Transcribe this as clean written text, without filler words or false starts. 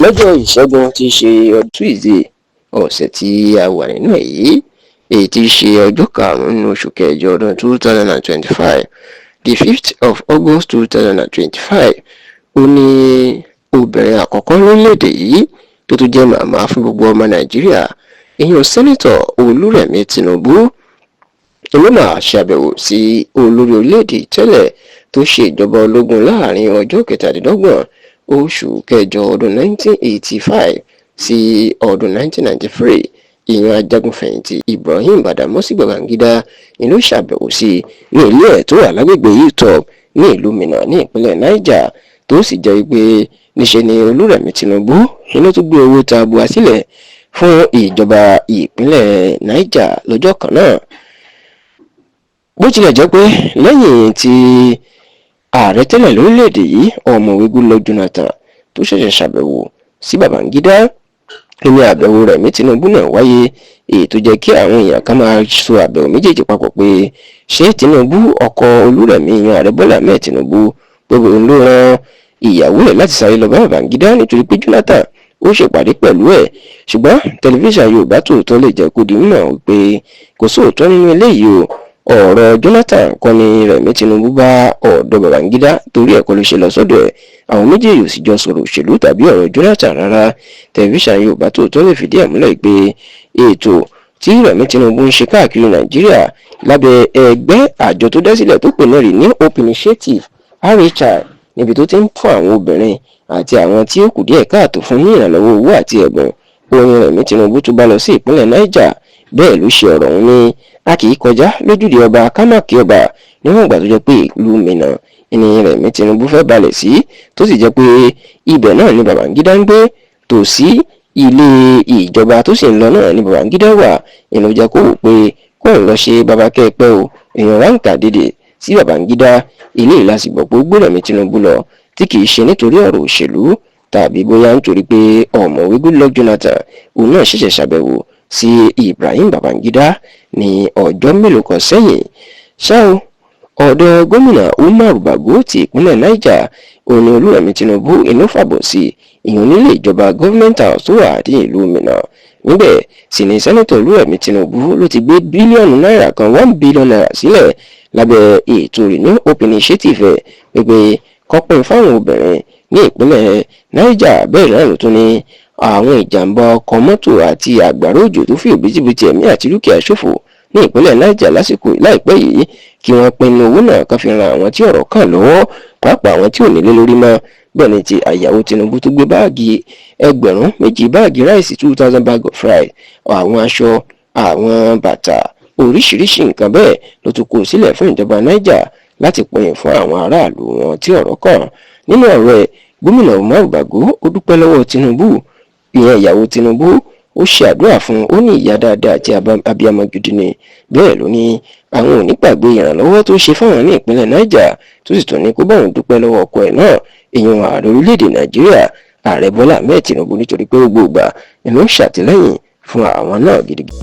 Lọ́jọ́ Ìṣẹ́gun tí í ṣe Tuesday ọ̀sẹ̀ tí a wà nínú ẹ̀ yìí, èyí tí í ṣe ọjọ́ 5 nínú oṣù kẹjọ ọdún 2025, the 5th of August 2025, ó ní obìnrin àkọ́kọ́ lórílẹ̀‐èdè yìí tó tún jẹ́ màmá fún gbogbo ọmọ Nàìjíríà, ìyẹn Senator Olúrẹ̀mí Tinubu, ló máa ṣàbẹ̀wò sí olórí orílẹ̀‐èdè tẹ́lẹ̀ tó ṣe ìjọba ológun láàrin ọjọ́ 27 oṣù kẹjọ ọdún 1985 sí ọdún 1993, ìyẹn ajagunfẹ̀yìntì Ibrahim Badamasi Babangida ni ló ṣàbẹ̀wò sí ní ilé ẹ̀ tó wà lágbègbè Hilltop ní ìlú Minna ní ìpínlẹ̀ Niger, tó sì jẹ́ pé níṣe ni Olúrẹ̀mí Tinubu inú tó gbé owó tabua sílẹ̀ fún ìjọba ìpínlẹ̀ Niger lọ́jọ́ kan náà. Bó tilẹ̀ jẹ́ pé lẹ́yìn tí ààrẹ tẹ́lẹ̀ lórílẹ̀‐èdè yìí, Ọ̀mọ̀wé Goodluck Jonathan, tó ṣẹ̀ṣẹ̀ ṣàbẹ̀wò sí Babangida ní àbẹ̀wò Rẹ̀mí Tinubu náà wáyé, èyí tó jẹ́ kí àwọn èèyàn kan máa so àbẹ̀wò méjèèjì papọ̀ pé ṣé Tinubu, ọkọ Olúrẹ̀mí, yan ààrẹ Bọ́lá Ahmed Tinubu, pé òun ló rán ìyàwó ẹ̀ láti sáré lọ bá Babangida nítorí pé Jonathan ó ṣèpàdé pẹ̀lú ẹ̀. Ṣùgbọ́n tẹlifíṣàn Yorùbá Tòótọ́ lè jẹ́ kó di mímọ̀ pé kò sóòótọ́ nínú eléyìí o. Ọ̀rọ̀ Jonathan kọ́ ni Rẹ̀mí Tinubu bá ọ̀dọ̀ Babangida torí ẹ̀kọ́ ló ṣe lọ sọ́dọ̀ ẹ̀. Àwọn méjèèjì ò sì jọ sọ̀rọ̀ òṣèlú tàbí ọ̀rọ̀ Jonathan rárá. Tẹlifíṣàn Yorùbá Tòótọ́ lè fìdí ẹ̀ múlẹ̀ pé ètò tí Rẹ̀mí Tinubu ń ṣe káàkiri Nàìjíríà lábẹ́ ẹgbẹ́ àjọ tó dá sílẹ̀ tó pè ní Renew Hope Initiative, RHI, níbi tó ti ń fún àwọn obìnrin àti àwọn tí ó kù díẹ̀ káàtó fún ní ìrànlọ́wọ́ owó àti ẹ̀bùn orin, Rẹ̀mí Tinubu tó bá lọ sí ìpínlẹ̀ Niger. Bẹ́ẹ̀ ló ṣe ọ̀rọ̀ ọ̀hún ní a kì í kọjá lójúde ọba kámákì ọba, níwọ̀n ìgbà tó jẹ́ pé ìlú Minna ní Rẹ̀mí Tinubu fẹ́ balẹ̀ sí, tó sì jẹ́ pé ibẹ̀ náà ni Babangida ń gbé, tòsí ilé ìjọba tó sì ń lọ náà ni Babangida wà. Ìlú jẹ́ kó wò pé kóun lọ ṣe babakẹ́pẹ́ o, èèyàn ráǹkà dédè sí Babangida. Ilé ìlàsìgbọ̀ pé ó gbé Rẹ̀mí Tinubu lọ, tí kì í ṣe nítorí ọ̀rọ̀ òṣèlú tàbí bóyá nítorí pé Ọ̀mọ̀wé Goodluck Jonathan òun náà ṣẹ̀ṣẹ̀ ṣàbẹ̀wò sí Ibrahim Babangida ní ọjọ́ mélòó kan sẹ́yìn. Ṣá o, ọ̀dọ̀ gómìnà Umar Bago ti ìpínlẹ̀ Niger òní Olúrẹ̀mí Tinubu inú fàbọ̀ sí, ìyẹn nílé ìjọba Government House tó wà ní ìlú Minna. Níbẹ̀ sì ni Senator Olúrẹ̀mí Tinubu ló ti gbé bílíọ̀nù náírà kan, ₦1 billion sílẹ̀ lábẹ́ ètò Renew Hope Initiative ẹ̀ pé kọ́pìn fáwọn obìnrin ní ìpínlẹ̀ Niger. Bẹ́ẹ̀ náà ló tún ní àwọn ìjàmbá ọkọ̀ mọ́tò àti àgbàrá òjò tó fi òbítíbitì ẹ̀mí àti dúkìá ṣòfò ní ìpínlẹ̀ Niger lásìkò láìpẹ́ yìí, kí wọ́n pinnu owó náà kan fi ran àwọn tí ọ̀rọ̀ kàn lọ́wọ́, pàápàá àwọn tí ò nílé lórí mọ́. Bẹ́ẹ̀ ni ti àyàwó Tinubu tó gbé báàgì 2000 báàgì ráìsì, 2,000 bag of rice, àwọn aṣọ, àwọn bàtà, oríṣiríṣi nǹkan bẹ́ẹ̀ ló tún kó sílẹ̀ fún ìjọba Niger láti pín fún àwọn aráàlú wọn tí ọ̀rọ̀ kàn. Nínú ọ̀rọ̀ ẹ̀, gómìnà Umar Bago ó dúpẹ́ lọ́wọ́ Tinubu, ìyẹn ìyàwó Tinubu, ó ṣe àdúrà fún ó ní ìyá dáadáa àti abiyamọ gidi ni. Bẹ́ẹ̀ ló ní àwọn ò ní gbàgbé ìrànlọ́wọ́ tó ṣe fáwọn ní ìpínlẹ̀ Niger, tó sì tún ní kó báwọn dúpẹ́ lọ́wọ́ ọkọ ẹ̀ náà, ìyẹn ààrẹ orílẹ̀-èdè Nàìjíríà, ààrẹ Bọ́lá Ahmed Tinubu, nítorí pé gbogbo ìgbà ni ló ń ṣàtìlẹ́yìn fún àwọn náà gidigidi.